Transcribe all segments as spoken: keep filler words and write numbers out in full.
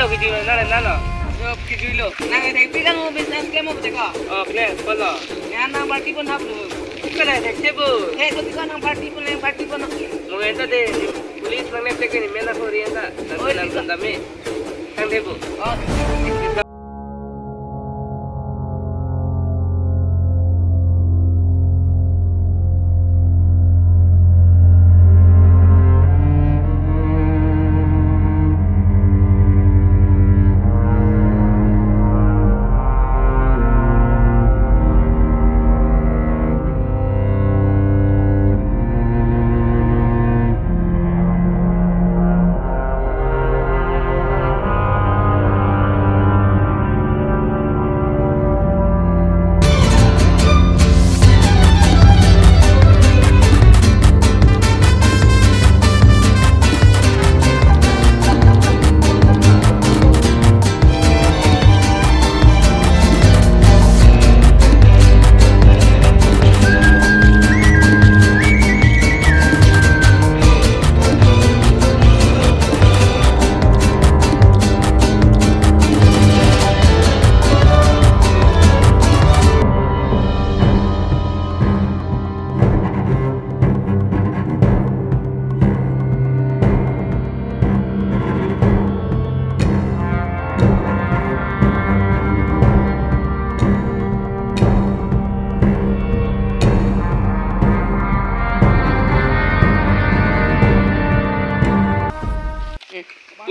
Video na na no. Yo, kijuilo. Nang ada bilang mo business klem mo bete ko. Oh, klem, polo. Ya nang party pon hap lu. Kala ada sebo. Eh, ko tika nang party pon, nang party pon. Mo enta de, police nang nepte ke ni mena ko rienta. Oh, nang tika. Nang debo. Oh.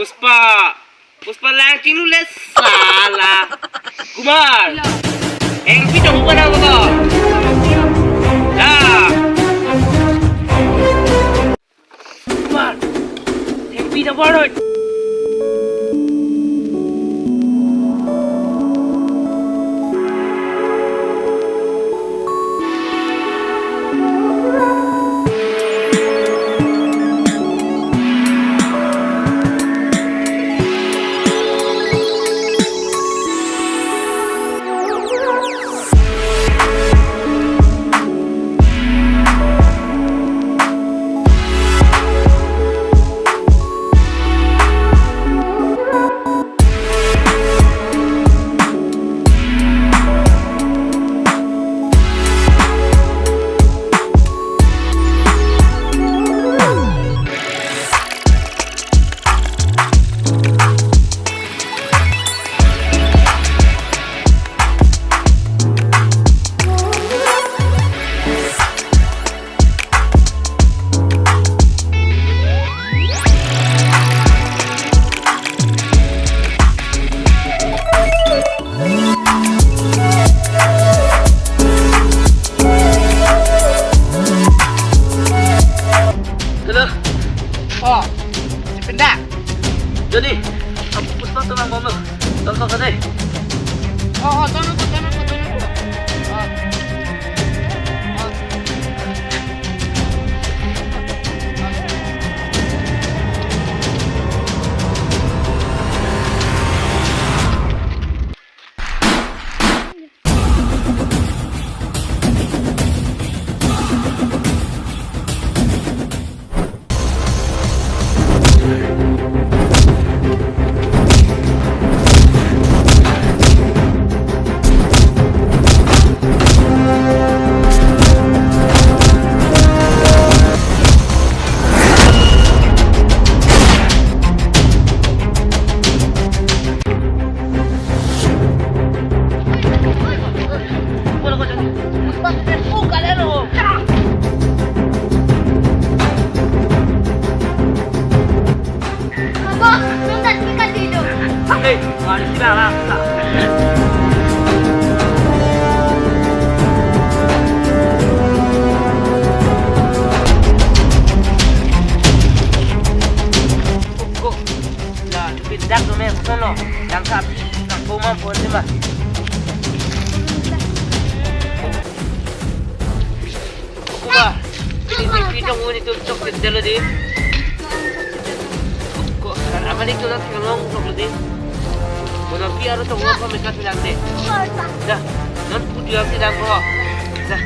Puspa, Puspa lang chinglu le sala. Kumar. Iya. Eng pi dong pa dong ko. Ya. Kumar. Eng pi dong pa dong. Hello. Oh, si Pendak. Joni, amo Puspa tonang bomlo. Tolong ka dei. Oh, oh, tolong ko, tolong ko, tolong ko. Oh. Oh. Hey, mari kita lah. Kok, kok. La, Pendak do me, kono. Yang kap, yang koma pon de ma. Kuba, ini, ini, ini dong, ini tuh cok delo di. Kok, kan apa nih tuh nang ngelong cok di. Bono pi aro tong apa mereka bilang deh. Dah, non pudi yang tidak kok. Dah.